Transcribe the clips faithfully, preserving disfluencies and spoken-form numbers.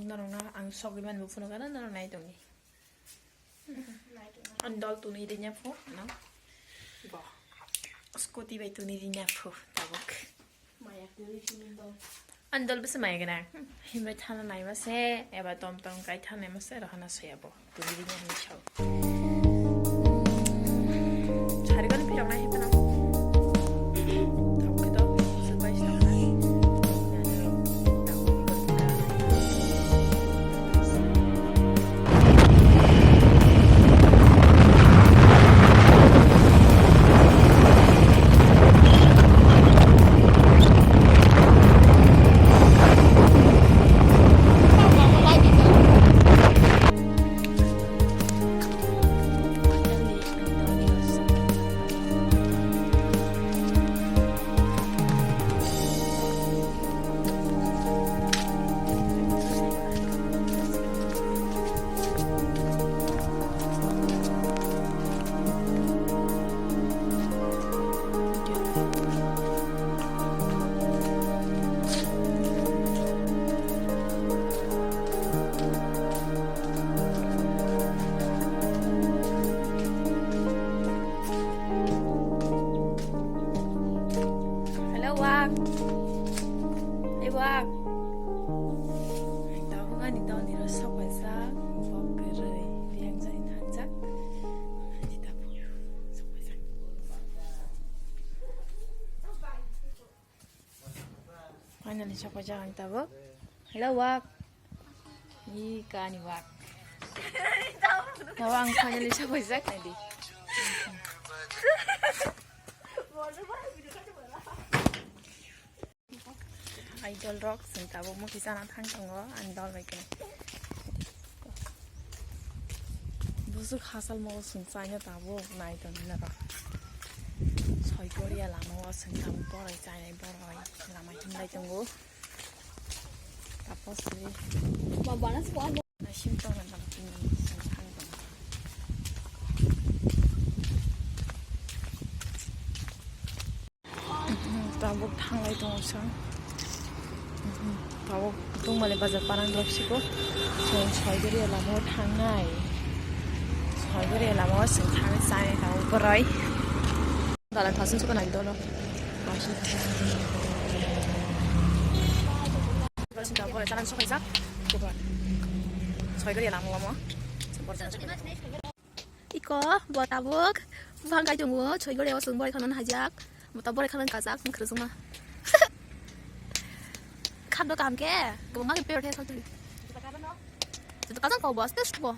Norokno ang sogwi mani bo phunukha na, norok nai tongdi. Ani dol tuni rinya phu, no? Bo. Scooty bai tuni rinya phu, tabuk. Maya kwrwi sini dol. Ani dol bwswk maya gwnang. Himbai thana naima se, eba tom tom kai thana naima se, rohana soya bo. Tuni rinya hinwi sao. Sari gani phirok nai himphano. Tabuk khe to, swk bai swk nai. Hello, wak. Hey, wak. Tabuk ani dol ni rw sok paijak, bok kwrwi, riyang jani thangjak. Ani tabuk sok paijak. Finally, sok paijak ang tabuk. Hello, wak. Ih, kani wak. Tabuk ang finally sok paijak, nai di. Idol rok, chwng tabuk muki chana thang tongo, ani dol bai khe. Busuk hachal mo chwng chaina tabuk nai tongmani rok. Soi Korea lama o chwng tabuk boroi chainai boroi lama himlai tongo. Tapos ri. Naising tongna tabuk tini chwng thang tongo. Tabuk thanglai tongo chwng. Tabuk tongmani bazar parang dopsiko. Chwng Soidoria lama o thangnai. Soidoria lama o chwng thangwi chai tabuk boroi. Dalan thasung suka nai dolo. Soidoria lama o. Iko, bo tabuk, buphang kai tongo, Soidoria o chwng boroi khano hajak, bo tabuk boroi khano kajak, wng khwrwngma. Khando kaham khe, kwbangma khe pure khe saltwi. Joto kajak kok bo, aste aste bo.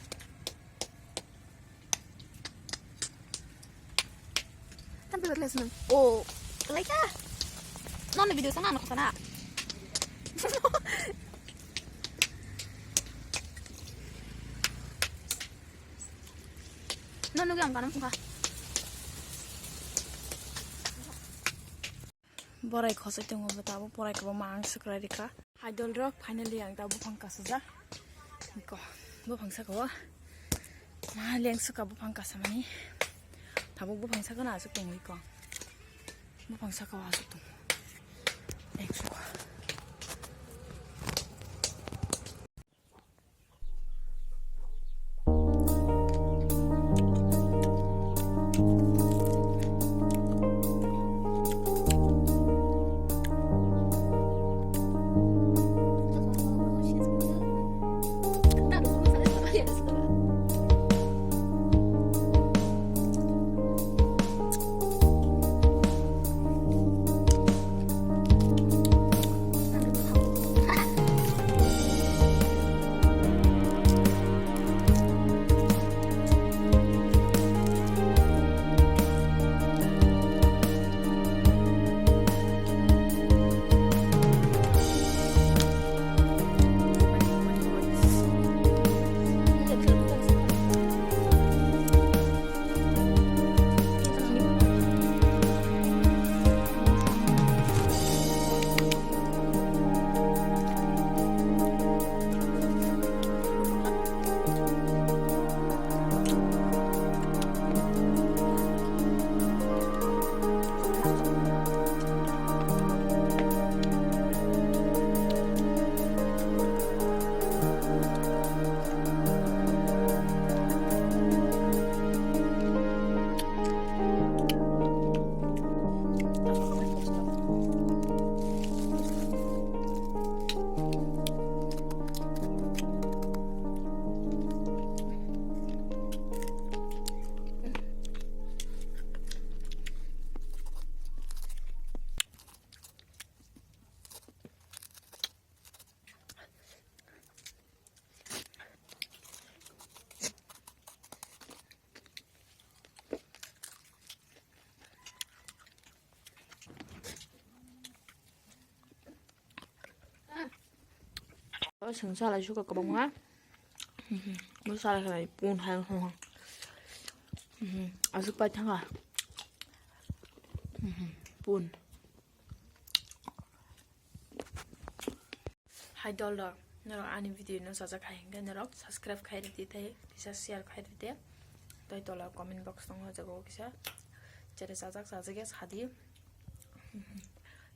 Tam pure khe sinang. O, kwlai kha. Noni video sana, ano khosana. No nugui ang kanam phungkha. Borai khosoi tongo bo tabuk, borai kwbangma ang swkrai rikha. Idol rok finally ang tabuk buphang kasajak. Ko buphang saka o ma leng swka buphang kasamani. Tabuk buphang saka no aswk tongwi ko. Buphang saka o aswk tongo. Leng swka. O sengsa lai suka kwbangma. Mhm. Bo salai khlai pun hai ho. Mhm. Asuk pai thanga. Mhm. Pun. Hai dol dol. Norok ani video no sajak hai hingke norok subscribe khai ridi tei kisa share khai ridi. Tei tola comment box tongo jago kisa. Jere sajak sajak ya sadi. Mhm.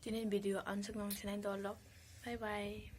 Tini video ansuk nang sinai dol dol. Bye bye.